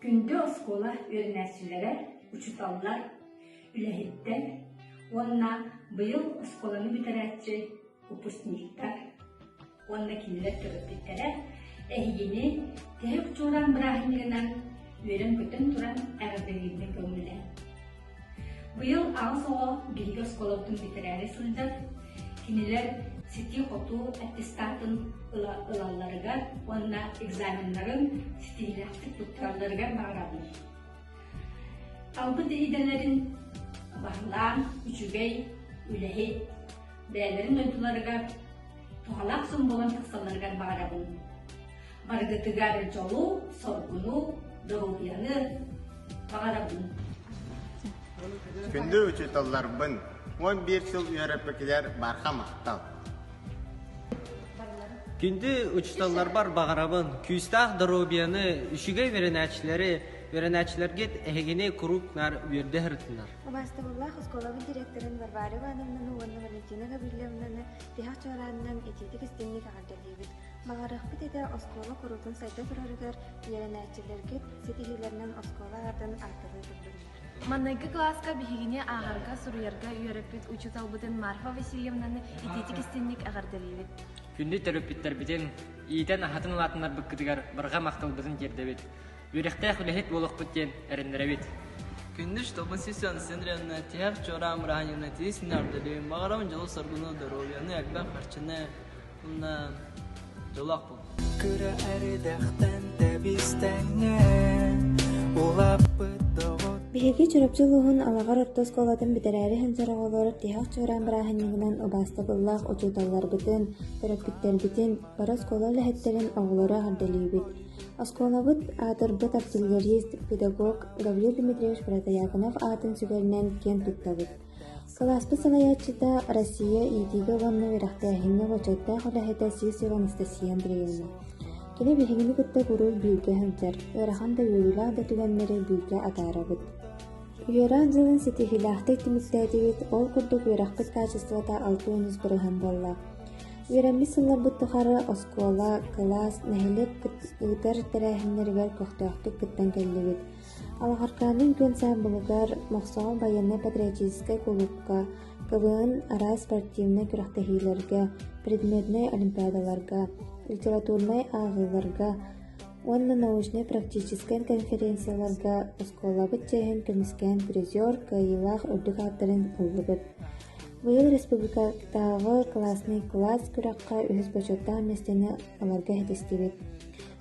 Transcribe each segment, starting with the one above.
Күндү оскуола үөрэнээччилэрэ, учууталлар, үлэһиттэр уонна быйыл оскуоланы бүтэрээччи выпускниктар уонна кинилэр төрөппүттэрэ эһигини Тиһэх чуораан бырааһынньыгынан үөрэн-көтөн туран эҕэрдэлиирбин көҥүллээн. Быйыл аҕыс оҕо биһиги оскуолабытын бүтэрээри сылдьар. Кинилэр ситии-хотуу аттестатын ылалларыгар уонна экзаменнарын ситиһиилээхтик туттаралларыгар баҕарабын. Талбыт идэлэрин баһылаан, үчүгэй, үлэһит, бэйэлэрин дойдуларыгар туһалаах дьон буолан тахсалларыгар баҕарабын. Барыгытыгар дьолу, соргуну, доруобуйаны баҕарабын. Күндү учууталларбын, 11 сыл үөрэппикилэр барха махтал. Күндү учууталларбар баҕарабын күүстээх доруобуйаны, үчүгэй үөрэнээччилэри, үөрэнээччилэргит эһигини куруук наар үөрдэ сырыттынар. Убаастабыллаах оскуолабыт директорын Варвара Ивановнаны уонна Валентина Гаврильевнаны тиһэх чуораанынан итиитик-истиҥник эҕэрдэлиибит. Баҕарыахпыт этэ оскуола куруутун сайда турарыгар үөрэнээччилэргит ситиһиилэринэн оскуола аатын аатталыы турдуннар. Маҥнайгы кылааска биһигини ааҕарга, суруйарга үөрэппит учууталбытын Марфа Васильевнаны итиитик-истиҥник эҕэрдэлиибит. Күндү төрөппүттэрбитин иитэн-аһатан улаатыннарбыккытыгар барҕа махталбытын тиэрдэбит. Үөрэхтээх үлэһит буолуохпут диэн эрэннэрэбит. Күндү чтобы сисен синренна тиһэх чуораан бырааһынньыгына тиис эҕэрдэлиибин. Баҕарабын дьолу-соргуну, доруобуйаны, элбэх харчыны, уонна дьоллоох буол. Кыра эридэхтэн тэбистэҥҥэ улаппыт доҕот Биһиги Чурапчы улууһун Алаҕар орто оскуолатын бүтэрээри сылдьар оҕолор тиһэх чуораан бырааһынньыгынан убаастабыллаах учууталларбытын, төрөппүттэрбитин, бары оскуола үлэһиттэрин оҕолору эҕэрдэлиибит. Оскуолабыт аатырбыт артиллерист, педагог Гаврил Дмитриевич Протодьяконов аатын сүгэринэн киэн туттабыт. Кылааспыт салайааччыта Россия иитиигэ уонна үөрэхтээһиҥҥэ бочуоттаах үлэһитэ Сивцева Анастасия Андреевна. Кини биһигини кытта куруук бииргэ сылдьар, ыарахан да үөрүүлээх да түгэннэри бииргэ атаарабыт. Үөрэх дьылын ситиһиилээхтик түмүктээтибит, ол курдук үөрэхпит качествота 63 бырыһыан буолла. Үөрэммит сылларбыт тухары оскуола, кылаас, нэһилиэк ыытар тэрээһиннэригэр көхтөөхтүк кыттан кэллибит. Алаҕаркаанын күөн саамбылыгар, Мохсоҕол байыаннай-патриотическай кулуупка, КВН араас спортивнай күрэхтэһиилэргэ, предметнэй олимпиадаларга, литературнай ааҕыыларга уонна научнай-практическай конференцияларга оскуолабыт чиэһин көмүскээн призер, кыайыылаах үрдүк ааттарын ыллыбыт. Быйыл республикатааҕы «Классный класс» күрэххэ үһүс бочуоттаах миэстэни ыларга ситистибит.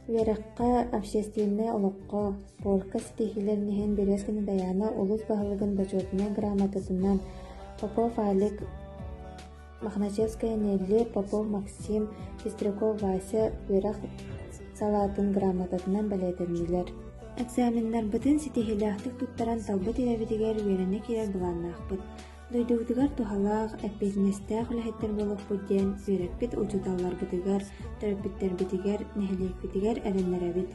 Үөрэххэ, общественнай олоххо, спорка ситиһиилэрин иһин Березкина Дайаана улуус баһылыгын бочуотунай грамотатынан Попов Алик, Мохначевская Нелли, Попов Максим, Пестряков Вася үөрэх салаатын грамотатынан бэлиэтэннилэр. Экзаменнарбытын ситиһиилээхтик туттаран талбыт идэбитигэр үөрэнэ киирэр былааннаахпыт. Дойдубутугар туһалаах, эппиэтинэстээх үлэһиттэр буолуохпут диэн үөрэппит учууталларбытыгар, төрөппүттэрбитигэр, нэһилиэкпитигэр эрэннэрэбит.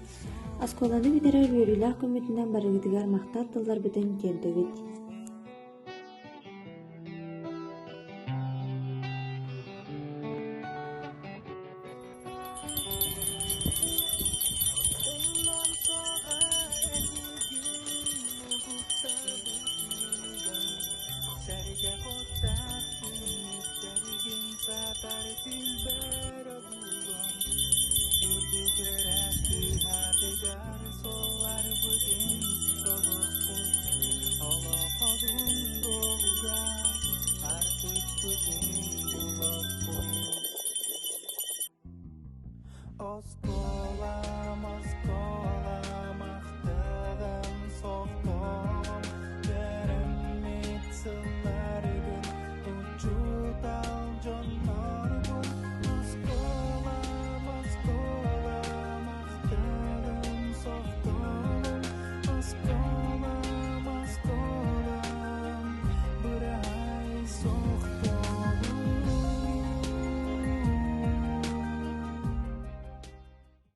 Оскуоланы бүтэрэр үөрүүлээх күммүтүнэн барыгытыгар махтал тылларбытын тиэрдэбит.